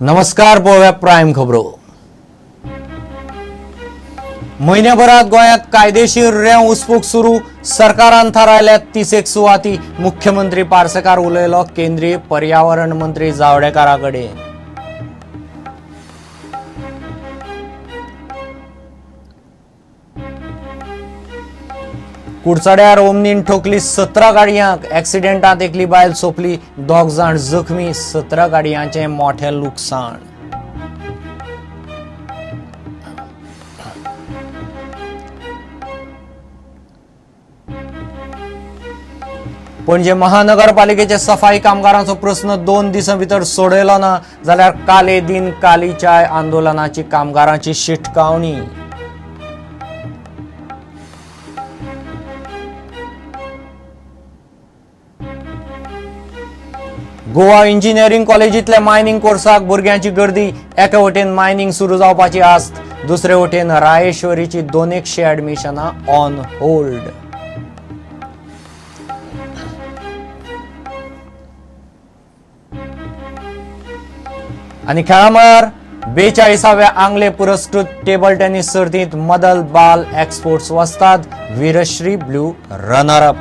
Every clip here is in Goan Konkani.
नमस्कार, पळोवया प्रायम खबरो. महिन्याभरात गोंयांत कायदेशीर रेंव उसपूक सुरू. सरकारान थारायल्यात 30 सुवाती. मुख्यमंत्री पार्सेकार उलयलो केंद्रीय पर्यावरण मंत्री जावडेकरा कडेन. कुडचड्यार ओमनीन ठोकली 17 गाडयांक. ॲक्सिडेंटात एकली बायल सोंपली, 2 जाण जखमी. 17 गाडयांचें मोठें लुकसाण. पणजे महानगरपालिकेचे सफाई कामगारांचो प्रस्न 2 दिसां भितर सोडयलो ना जाल्यार काले दिन काली चाय आंदोलनाची कामगारांची शिटकावणी. गोवा इंजिनिअरिंग कॉलेजींतल्या मायनिंग कोर्साक भुरग्यांची गर्दी. एके वटेन मायनिंग सुरू जावपाची आस्त, दुसरे वटेन रायेश्वरीची 200 ऍडमिशनां ऑन होल्ड. आनी खेळामळार 42व्या आंगले पुरस्कृत टेबल टेनिस सर्तींत मदल बाल एक्सपोर्ट्स वस्ताद, Veerashree blue runner up.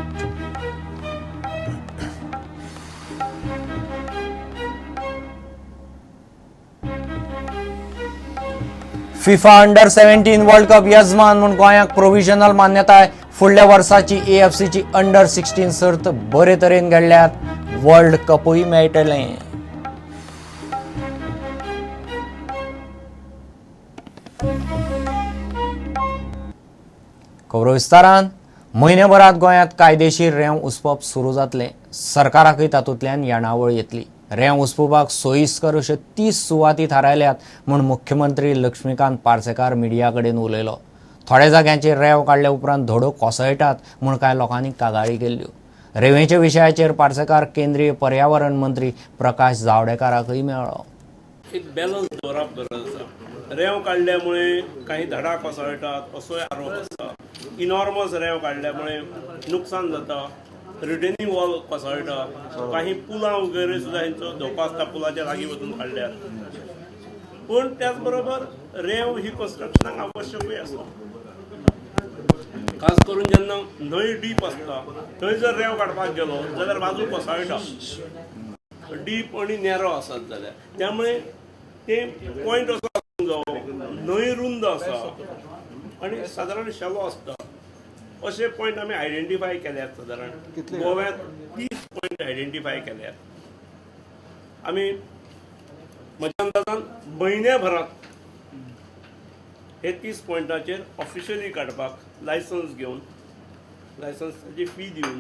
FIFA under 17 world cup यजमान म्हूण गोंयाक प्रोविजनल मान्यताय. फुडल्या वर्साची AFCची अंडर 16 सर्त बरे तरेन घडल्यात, वर्ल्ड कपूय मेळटलें. खबरो विस्तारान. म्हयन्याभरात गोंयांत कायदेशीर रेंव उसपप सुरू जातलें. सरकाराकय तातूंतल्यान येणावळ येतली. रेंव उसपुपाक सोयीस्कर अश्यो 30 सुवाती थारायल्यात म्हूण मुख्यमंत्री लक्ष्मीकांत पार्सेकार मिडिया कडेन उलयलो. थोड्या जाग्यांचेर रेंव काडल्या उपरांत धडो कोसळटात म्हूण कांय लोकांनी कागाळी केल्ल्यो. रेंवेच्या विशयाचेर पार्सेकार केंद्रीय पर्यावरण मंत्री प्रकाश जावडेकराकय मेळ्ळो. एक बॅलन्स दवरप गरज आसा. रेंव काडल्यामुळे काही धडां कोसळटात असोय आरोप आसा. इनॉर्मस रेंव काडल्यामुळे नुकसान जाता, रिटेनिंग वॉल कोसळटा, काही पुलां वगैरे सुद्दां हेंचो धोको आसता पुलाच्या लागीं वचून काडल्यार. पूण त्याच बरोबर रेंव ही कन्स्ट्रक्शनाक आवश्यकूय आसा. खास करून जेन्ना न्हंय डीप आसता थंय जर रेंव काडपाक गेलो जाल्यार बाजू कोसळटा, डीप आनी नॅरो आसत जाल्यार. त्यामुळे ते पॉयंट असो आसूंक जावो, न्हंय रुंद आसा आनी सादारण शेलो आसता, अशे पॉयंट आमी आयडेंटिफाय केल्यात. सादारण गोव्यांत 30 पॉयंट आयडेंटिफाय केल्यात आमी. म्हज्या अंदाजान म्हयन्याभरांत हे 30 पॉयंटाचेर ऑफिशियली काडपाक लायसन्स घेवन, लायसन्साची फी दिवन,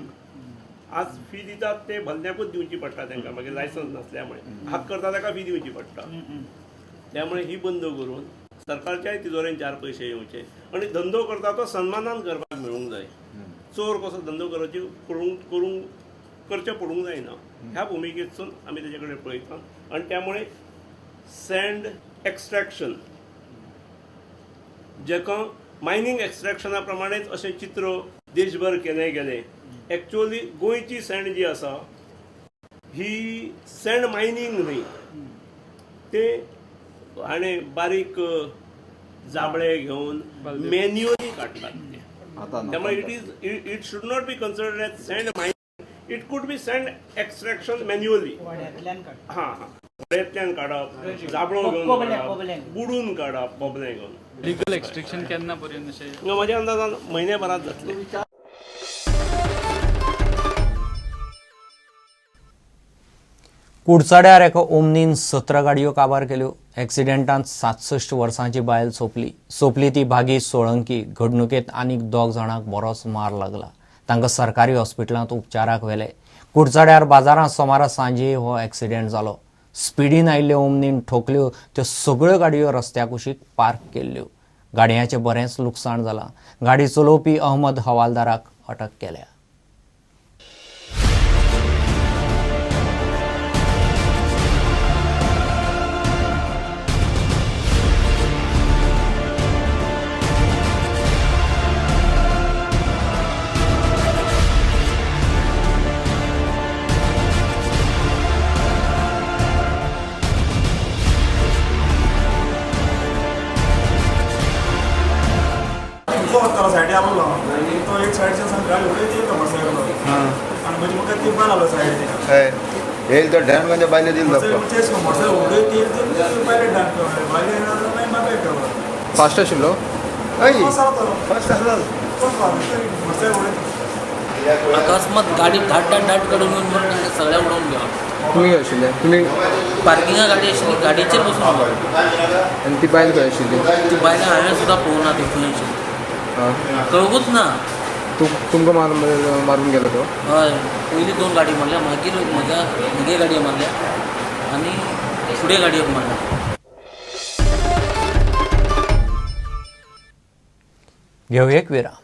आज फी दितात ते भल्ल्याकूच दिवची पडटा तांकां, मागीर लायसन्स नासल्यामुळे हाक करता ताका फी दिवची पडटा. त्यामुळे ही बंद करून सरकारच्याय तिजोरेन 4 पयशे येवचे आनी धंदो करता तो सन्मानान करपाक मेळूंक जाय. चोर कसो धंदो करची करूंक करचें पडूंक जायना ह्या भुमिकेतसून आमी तेजे कडेन पळयता. आनी त्यामुळे सँड एक्स्ट्रॅक्शन जेका मायनींग एक्स्ट्रॅक्शना प्रमाणेच अशें चित्र देशभर केलें गेलें. एक्चुअली गोंयची सँड जी आसा ही सँड मायनींग न्हय, ते हाणें बारीक जाबळे घेवन मॅन्युअली काडटात ते. त्यामुळे it should not be considered as sand mining, it could be sand extraction manually. हां हां, व्हड्यांतल्यान काडप, जाबळो घेवन काडप, बुडून काडप, बोबले घेवन. लिगल एक्स्ट्रॅक्शन केन्ना पर्यंत अशें? म्हज्या अंदाजान म्हयन्याभरांत जातलें. कुडचड्यार एका ओमनीन 17 गाडयो काबार केल्यो. ॲक्सिडेंटांत 67 वर्सांची बायल सोंपली. सोंपली ती भागी सोळंकी. घडणुकेंत आनीक 2 जाणांक बरोच मार लागला. तांकां सरकारी हॉस्पिटलांत उपचाराक व्हेले. कुडचड्यार बाजारांत सोमारा सांजे हो ॲक्सिडेंट जालो. स्पिडीन आयिल्ले ओमनीन ठोकल्यो त्यो सगळ्यो गाडयो रस्त्या कुशीक पार्क केल्ल्यो. गाडयांचें बरेंच लुकसाण जालां. गाडी चलोवपी अहमद हवालदाराक अटक केल्या. येईल तर ध्यान म्हणजे बायले दिल धपको. फास्ट आशिल्लो. हय, फर्स्ट आसलो. अकस्मात गाडी धाट धाट धाट काडून येवन मरे तांकां सगळ्या उडोवन गेलो. तुमी खंय आशिल्ले तुमी? पार्किंगा गाडी आशिल्ली, गाडयेचेर बसून उडलो. आनी ती बायल खंय आशिल्ली? ती बायलां हांवें सुद्दां पळोवना ती खंय आशिल्ली. आं. कळकूच ना. तुमकां मारून गेलो तो? हय, पयलीं दोन गाडी मारल्या, मागीर म्हज्या म्हगे गाडये मारल्या आनी फुडें गाडयेक मारल्या. घेवया एक विराम.